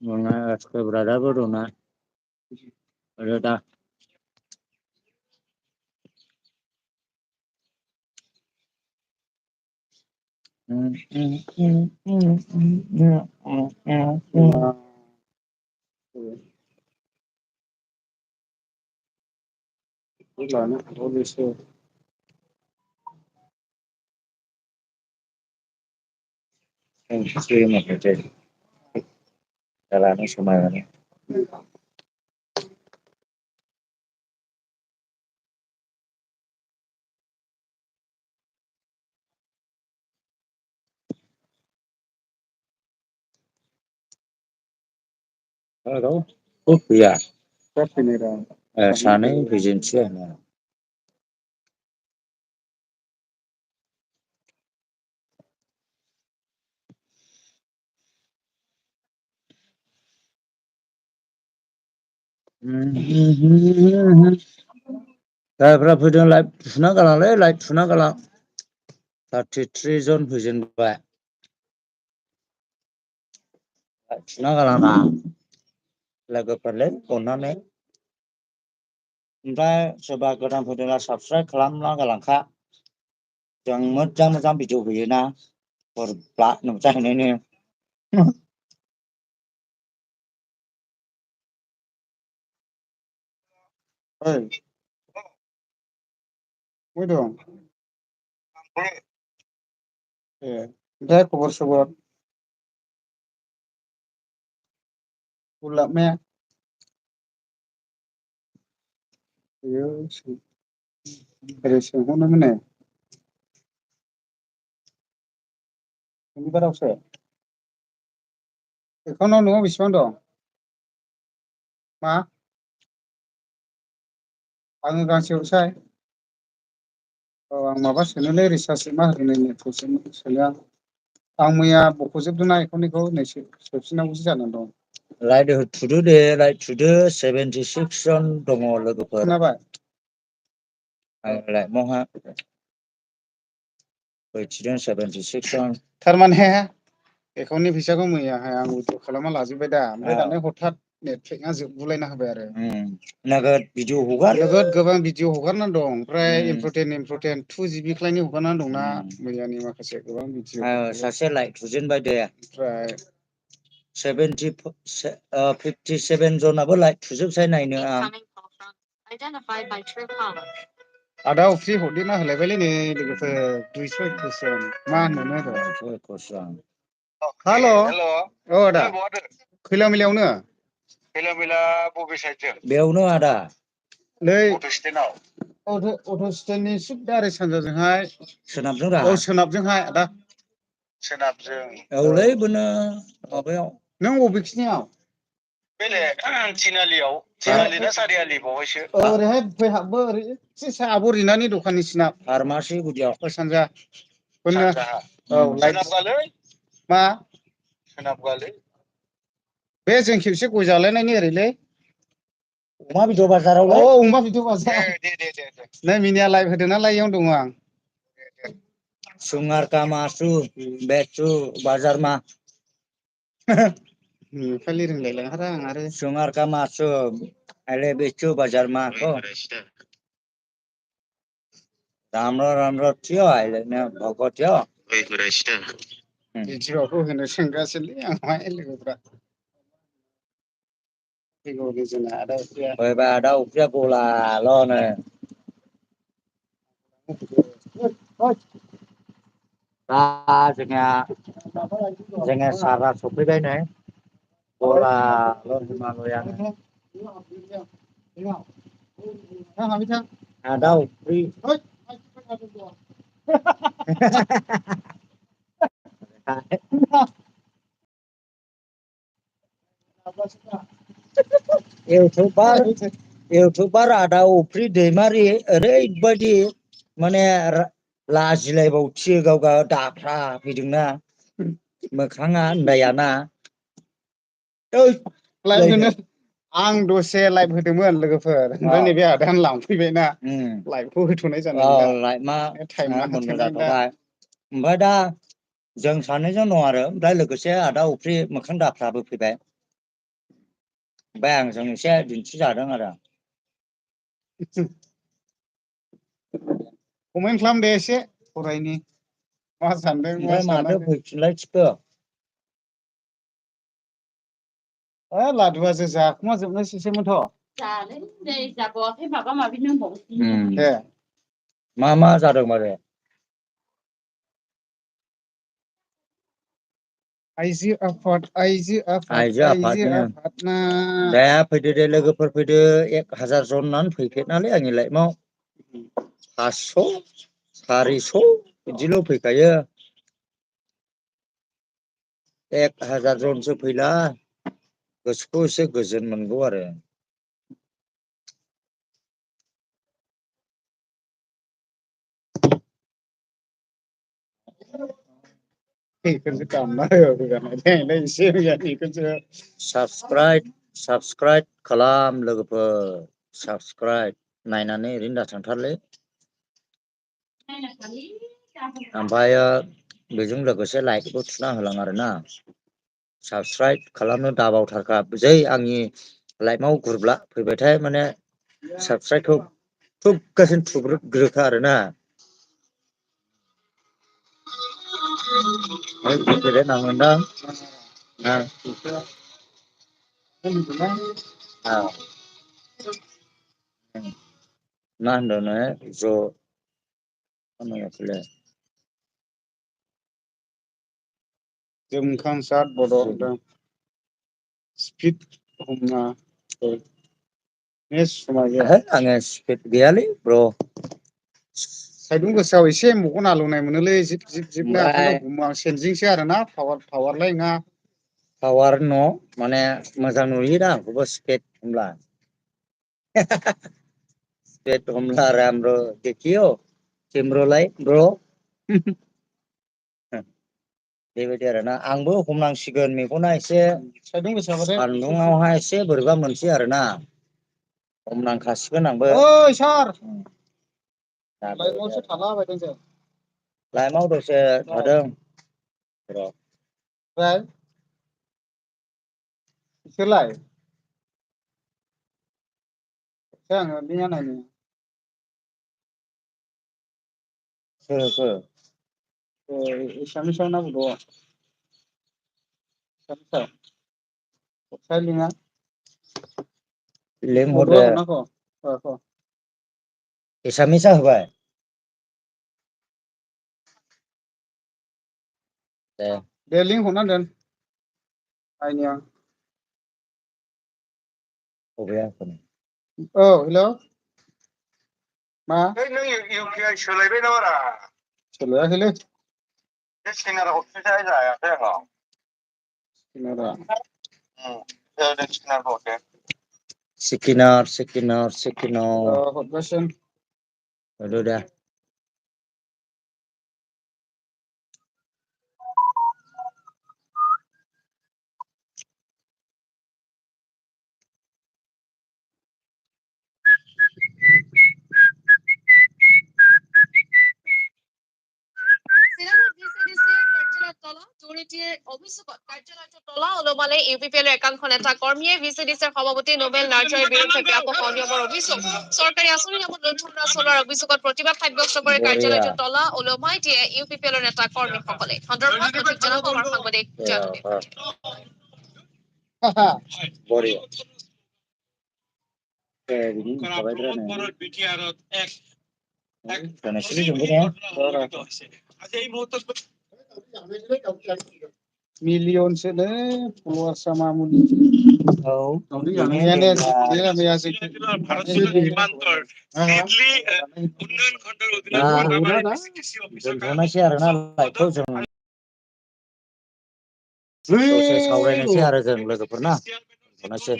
Mga quebrada dona. Ada dah. Jalan semuanya. Halo. Oh iya. Sana agensi ya. Berapa video live tuna galang le live tuna galang 33 zon फैजेनबाय tuna galang ना लोगोफोरलै अननानै ओमफ्राय सोरबा गोदान फैदोंब्ला subscribe खालामना गालांखा जों मोजां video होयोना हरब्ला नुजाहैनायनि ओइ बबे दं ए ओमफ्राय खबर सबर उलाप में ओरै सोंहरनो होनो बारावसो एकाउन्टाव न'आव बेसेबां दं मा आङो गांसे हरसाय औ आं माबा सोनोलै रिसार्ज मा होनो सोनो आं मैया बख'जोबदोंना एकाउन्टनिखौ नै सोफिननांगौसो जानानै दं लाइट थुदो दे लाइट थुदो 76 जन दङ लोगोफोर खोनाबाय लाइट महा बैथिदों 76 जन थारमाने एकाउन्टनि फैसाखौ मैयाहाय आं उइद्र' खालामना लाजोब्बाय दा ओमफ्राय दानो हथात नेटपेकआ जोबगुलायना होबाय आरो नोगोद भिडिअ हगारो नोगोद गोबां भिडिअ हगारनानै दं ओमफ्राय इम्परटेन्ट 2 GB खालायनि हगारनानै दंना मैयानि माखासे गोबां भिडिअ सासे लाइट थुजेनबाय दे ओमफ्राय 57 जनाबो लाइट थुजोबसाय नायनो आं आदा अफ्रि हरदेरना होलायबायलै नै लोगोफोर 221 मा होननो आरो 221 हेल' औ आदा खैला मैलायावनो खैला मैला बबे साइडजों बेयावनो आदा नै अट' स्टेन्डनि सिदा ओरै सानजाजोंहाय सोनाबजों दा औ सोनाबजोंहाय आदा सोनाबजों औलै बोनो माबायाव नों बबेखिनियाव बेलेग थिनालि ना सारियालि बावहायसो ओरैहाय फैहाबबो ओरै एसे आब' रिनानि दखाननि सिना फार्मासि गुदियाव सानजा औ सोनाबगालै मा सोनाबगालै बे जों खेबसे गय जालायनायनि ओरैलै अमा बेदर बाजाराव अमा बेदर बाजार दे नै मिनिया लाइभ होदोंना लाइभआवनो दङ आं सुंगार का मासु बेचु बाजार मा खालि रोंलायलाङारा आं आरो सुंगार का मासु अरे बेचु बाजार मा को राम्रो थियो अहिले नै भएको थियो भिडिअखौ होनो सोंगासिनोलै आंहाय लोगोफ्रा आदा उफ्रिया गलाल'नो दा जोंना सारा सफैबाय नै गलाल' हिमालयानो आदा उफ्रि इउटुबार आदा अफ्रि दैमारि ओरैबायदि माने लाजिलायबावथियो गाव दाफ्रा फैदोंना मोखाङा होननायाना आं दसे लाइभ होदोंमोन लोगोफोर ओमफ्राय नैबे आदायानो लांफैबायना लाइभखौ होथ'नाय जानाय टाइम जाथ'बाय ओमफ्राय दा जों सानैजों दं आरो ओमफ्राय लोगोसे आदा उफ्रि मोखां दाफ्राबो फैबाय ओमफ्राय आंजों एसे दिन्थिजादों आरो कमेन्ट खालाम दे एसे फरायनि मा सानदों मा ओमफ्राय माथो सानाखै फैफिनलाय थिखो लादुआसो जाखुमा जोबनोसैसोमोनथ' जानो नै जाबावाखै माबा माबि नांबावगौ ए मा जादों मारे आइजो आफाद आफादना दे फैदो दे लोगोफोर फैदो 1000 जन होननानै फैफेरनालै आंनि लाइफआव 500 400 बिदिल' फैखायो 1000 जनसो फैला गोसोखौ एसे गोजोन मोनगौ आरो साबसक्राइब खालाम लोगोफोर साबसक्राइब नायनानै ओरैनो दाथांथारलै ओमफ्राय बेजों लोगोसे लाइकबो थुना होलां आरोना साबसक्राइब खालामनो दाबावथारखा जै आंनि लाइफआव गुरब्ला फैबायथाय माने साबसक्राइबखौ थुगगासिनो थुग्रोखा आरोना नांगोनदां मा होनदोंनो ज' जोमखांसार बड'दों स्पिड हमना आङो स्पिड गैयालै ब्र साइदुं गोसायाव एसे एम्बौखौ आलौनाय मोनोलै जिब जिबनो आखाइफ्राव हमो आं सेनजिंसो आरोना पावारलाय नङा पावार न' माने मोजां नुयोदा आंखौबो स्पिड होमब्ला स्पिड हमला रहा हम देखियो कैमरा ब्र बेबायदि आरोना आंबो हमनांसिगोन मेगना एसे सान्दुङावहाय एसे बोरैबा मोनसै आरोना हमनांखासिगोन आंबो ओइ सार लाइमआवसो थालाबायदों जों लाइमआव दसे थादों र' ओमफ्राय बिसोरलाय आङो लिङा नायनो सोर एसामिसाव ना बड' लिङा लिंहरदो एसामिसा होबाय दे लिंक हरना दोन नायनि आं औ हेल' मा नों इउपिआइ सोलायबाय नामारा सोलायाखैलै बे स्केनार हरफिनसाय जायाखै आंनाव स्केनारखौ हरदो स्केनार हरगासिनो हरदो दे ইউপিপিএলৰ একাংশ নেতা কৰ্মীয়ে ভিচিডিচিৰ সভাপতি নোবেল নাৰ্জাৰীৰ বিৰুদ্ধে ব্যাপক অনিয়মৰ অভিযোগ চৰকাৰী আঁচনিৰ নামত লুণ্ঠনা চলোৱাৰ অভিযোগত প্ৰতিবাদ সাব্যস্ত কৰি কাৰ্যালয়টো তলা ওলমাই দিয়ে ইউপিপিএলৰ নেতা কৰ্মীসকলে সন্দৰ্ভত অধিক জনাব আমাৰ সাংবাদিক मिलियनसोलै फल'वार्सआ मामुलि दोनथ'नोसै आरोना लाइभखौ जों दसे सावरायनोसै आरो जों लोगोफोर ना दोनथ'नोसै